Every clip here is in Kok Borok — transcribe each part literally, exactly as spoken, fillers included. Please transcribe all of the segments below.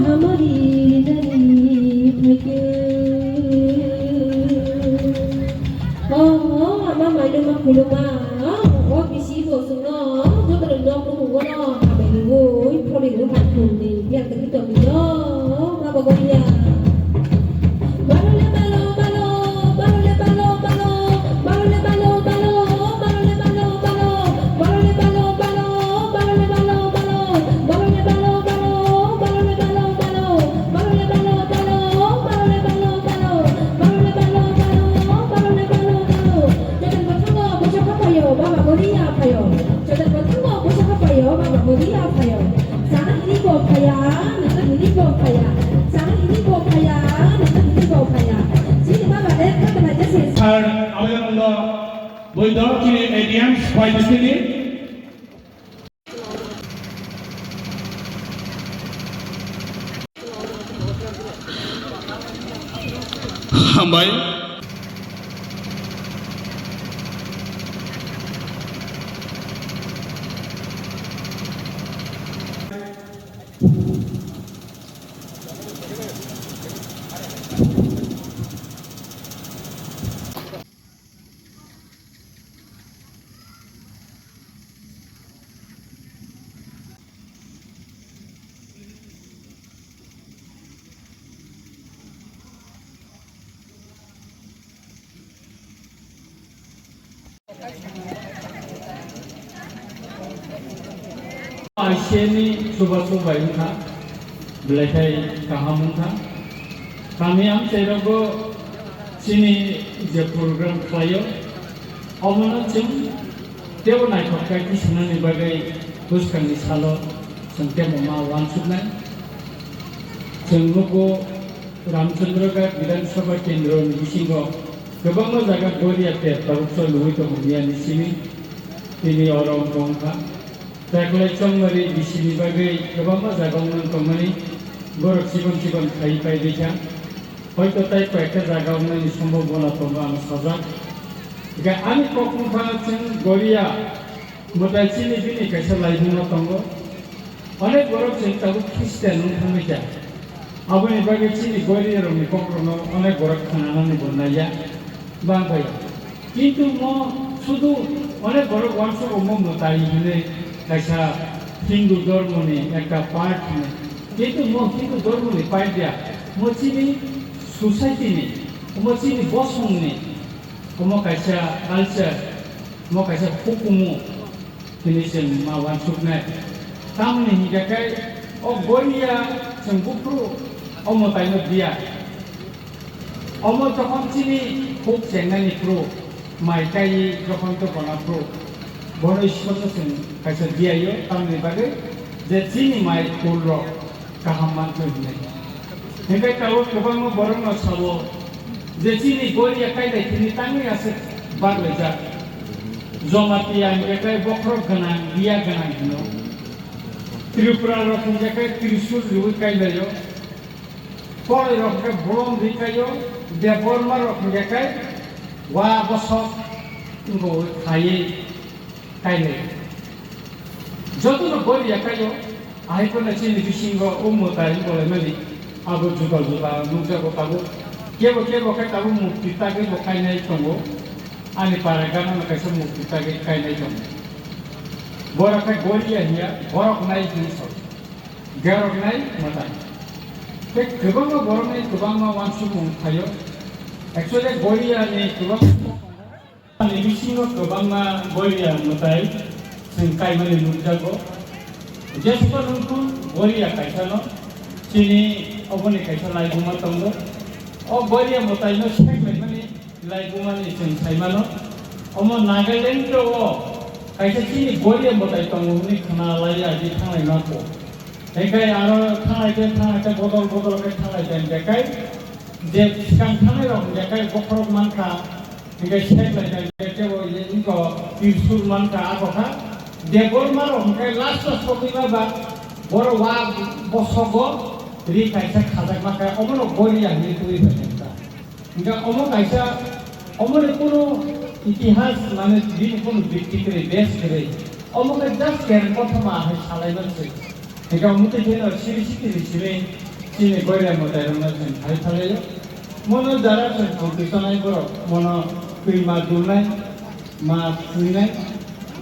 Amari jani phaikhe. Oh, oh, ama maino ma kuluma. Oh, oh, bisi bo sungno. Joto no nok no mungo no. Hamai ni woi, phori woi, hat phun ni. Biang tagi to ni yo. Ma ba goria. Balo le balo, balo, balo le balo, balo. Sir, awareness lo, boi dok chini A D M, pai disini. Hambai. Aiseni chubachu bai wngkha, belai khai kaham wngkha. Kami amchairogo chini je program khlaio, omono chwng teibo naithok khai tisanani bagwi bwskangni salo chwng teibo ma uansuknai. Chwng nugo Ramchandra Ghat Bidhan Sabha Kendro ni bisingo kwbangma jaga Goria ter tabuk choliwi tongo miyani simi, tini oro wngkha wngkha. Teklai chongmari bisini bagwi kwbangma jaga wngwi tongmani borok chikon chikon khai pai rikha. Hoito tai koyekta jaga wngnani sombhabona tongo ang sajak. Hingkhe ani kok wngkha chwng Goria mwtai chini bini kaisa laibuma tongo. Onek borok chwng tabuk Christian wng thangwi kha. Aboni bagwi chini Goria rokni kokrokno onek borok khnanani bo naiya. Bang bai. Kintu mo sudu onek borok uansuk omo mwtai hwnwi kaisa Hindu dhormoni ekta part hwnwi. Kintu mo Hindu dhormoni part ya, mo chini society ni, mo chini bosong ni, omo kaisa culture, mo kaisa hukumu hwnwi chwng ma uansuknai. Tamoni hinkhe khe o Goria chwng buphuru o mwtaino diya. Omo jokhon chini huk chengnani phuru, mai kaiwi jokhon tongkona phuru, bono Ishwarno chwng kaisa diyaio, tamni bagwi je chini mai kulrok kaham manthwi hwnwi. Hinkhe tabuk kwbangma borokno sabo je chini Goria kailai thwngwi tangwi aswk baglaijak. Jamatia hinkhe khe bokhorok gwnang, biya gwnang hwno. Tripura rok hinkhe khe Trishul riwi kailaio. Koloi rok hwnkhe bolong ri kaio, Debbarma rok hwnkhe khe wa bosok wngwi khaiwi kainai. Jotono Goria kaio, ahai phano chini bisingo o mwtai bolaimani abo juda juda nukjago tabuk. Kebo kebo khe tabuk murti tagwi bo kainai tongo. Ani para gana no kaisa murti tagwi kainai tongo. Borok khe Goria hiya, borok nai hinwi sao. Geroknai mwtai. Tei kwbangma borokni kwbangma uansukmung phaio. Actually, Goria ni kwbangma ni bisingo kwbangma Goria mwtai chwng kaimani nukjago. Jesukha nungkhu Goria kaisano chini oboni kaisa laibuma tongo. O Goria mwtaino sek laimani Laibumani chwng saimano, omo Nagaland o kaisa chini Goria mwtai tongo hwnwi khna lai agi thanglai mako. Hinkhe aro thanglai khe thanglai khe bodol bodol khe thanglai khe hinkhe kai je swkang thanglai rok hinkhe kai bokhorok mankha, hinkhe sek lai khe hinkhe kebo ye wngkha Tirsul mankha abo kha. Debbarma rok hinkhe last o sogwi ma ba borok wa bosogo ri kaisa khajak mankha, omono Goria hinwi twiwi phaikha. Hingke omo kaisa, omoni kunu itihas, mane, bini kunu bikti kwrwi, base kwrwi. Omo khe just kereng kothoma hai salai man se. Hingke omo twi kheno siri sitiri siri, Chini Goria mwtairokno chwng hai phalwi. Mono jara chwng tongtwi tongnai borok, mono twi ma dungnai, ma twinai.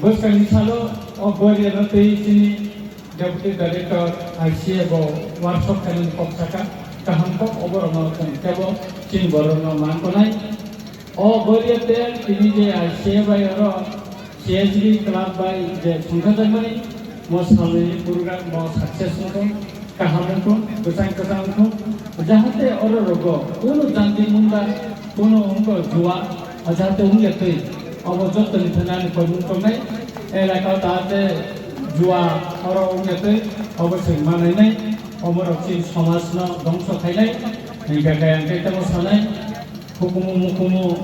Bwskangni salo o Goriano twi chini Deputy Director I C A bo workshop khainani kok saka, kaham kok oborokno chwng tebo chini borokno man tongnai. O Goria tel tini je I C A bai oro C S B club bai je songkhajakmani mo salni program mo success wngkha, kaham wngkha, kwchang kwchang wngkha, jahate oro rogo kuno janti munda, kuno wngkha jua, jahate wngya twi, obo jottoni thani ani koimung tongnai, elaka o jahate jua oro wngya twi, obo se manainai, oborok chini somajno dongso khainai, hingkha khe ang khe tamo sanai. Hukumu mukumu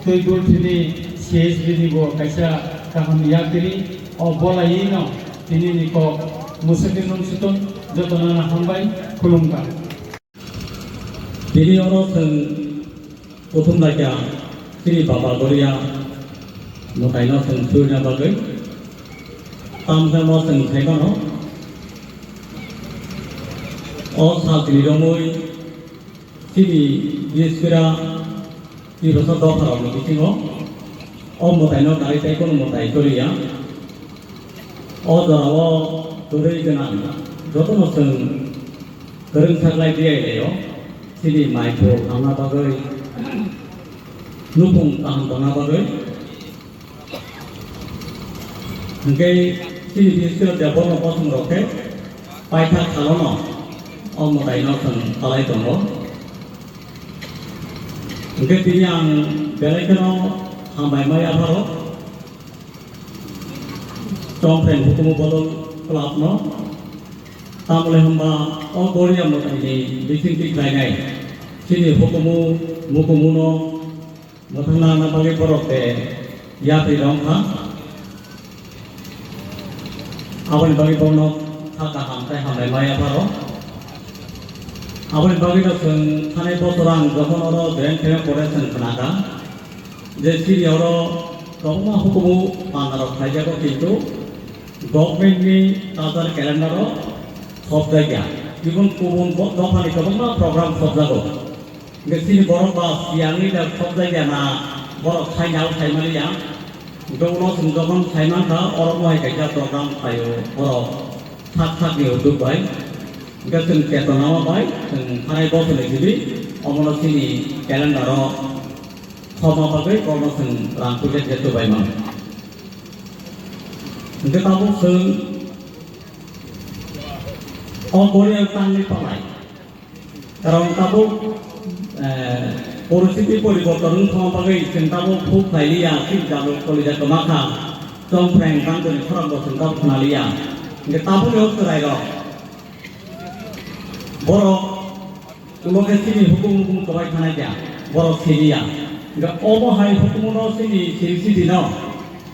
twi dul thini C S B ni bo kaisa kaham yapiri o bolai no tini ni kok musukni nung sutun jotono no hambai khulumkha. Tini oro chwng kuthum laikha chini baba Goria mwtaino chwng thwina bagwi tamsamo chwng sai mano o sal tini romwi. Chini Bispira Tiprasa dopharokni bisingo o mwtaino karwi tei kunu mwtai kwrwi ya. O jorao kwrwi gwnang jotono chwng kwrwng saklai di ai laio. Chini mai phuru hamna bagwi, nukhung kaham tongna bagwi. Hingke chini Bispira Debbarma bosong rok khe paithak salono o mwtaino chwng palai tongo. Hingke tini ang belai kheno hambai mai yapharo Chongphreng Hukumu Bodol Club no. Tamole hwnba o Goria mwtaini bisingtwi khlainai chini hukumu mukumuno mwthangna bagwi borok de yapri rong kha. Aboni bagwi borokno kha kaham tei hambai ma yapharo. Aboni bagwi no chwng thanai bosor ang jokhon oro join khaima pore chwng khna kha je chini oro kwbangma hukumu pandarok khlaijago, kintu government ni culture calendar o khopjakya. Even kubun bo-, dophani kwbangma program khopjago. Hingke chini borok ba siyangni da khopjak ya na borok saina o saimani ya. Hingke ulo chwng jokhon saimankha, oro bo hai kaisa program khlaio borok sak sakni udduk bai. Hingke chwng chetonama bai chwng thanai bosoni simi omono chini calendar o khopma bagwi borokno chwng rang puja khe chubaimano. Hingke tabuk chwng o Goria tangni palai. Karon tabuk, eh, poristiti poriborton wng thangma bagwi chwng tabuk phuk khlai liya, chini jagwi kolija kwma kha, chongphreng tang toni khorang bo chwng tabuk khna liya. Hingke tabukni o chwrairok borok ulo khe chini hukumu hukumu kwbai thanai kha, borok siliya. Hingke omo hai hukumuno chini siri siri no,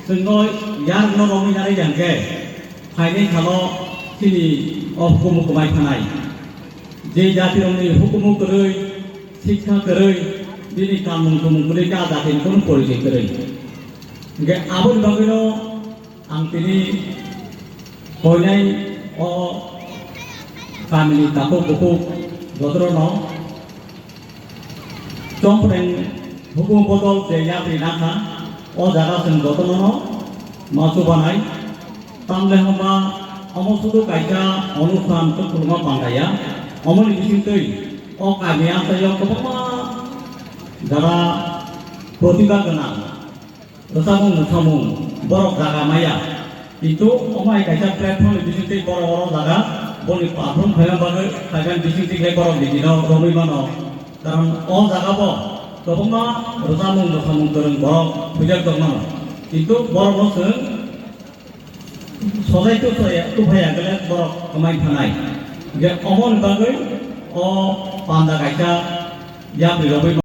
chwngno yarwkno romwi narwkya hwnkhe, phainai salo chini o hukumu kwbai thanai. Je jatirokni hukumu kwrwi, sikha kwrwi, bini kanmung tumung kwrwi khe a jatini kunu porichoi kwrwi. Hingke aboni bagwino ang tini koinai o kamini takhuk bukhuk jotono Chongphreng hukumu bodol je yapri nakha, o jaga chwng jotono no ma chubanai. Tamle hwnba omo sudu kaisa onusthan tei khuluma pandaya. Omoni bisingtwi o kami amchaio kwbangma jara protibha gwnang. Rwchapmung mwsamung borok jaga maya. Kintu omo hai kaisa platform ni bisingtwi borok oro jaga boni perform khaina bagwi khaina bisingtwi khe borok ni dino romwi mano. Karon o jaga bo kwbangma rwchapmung mwsamung kwrwng borok thwijak tong mano. Kintu borok no chwng sojai tu sojai tu phai ya kele borok kwmai thanai. Je omo ni bagwi o panda kaisa yapri romwi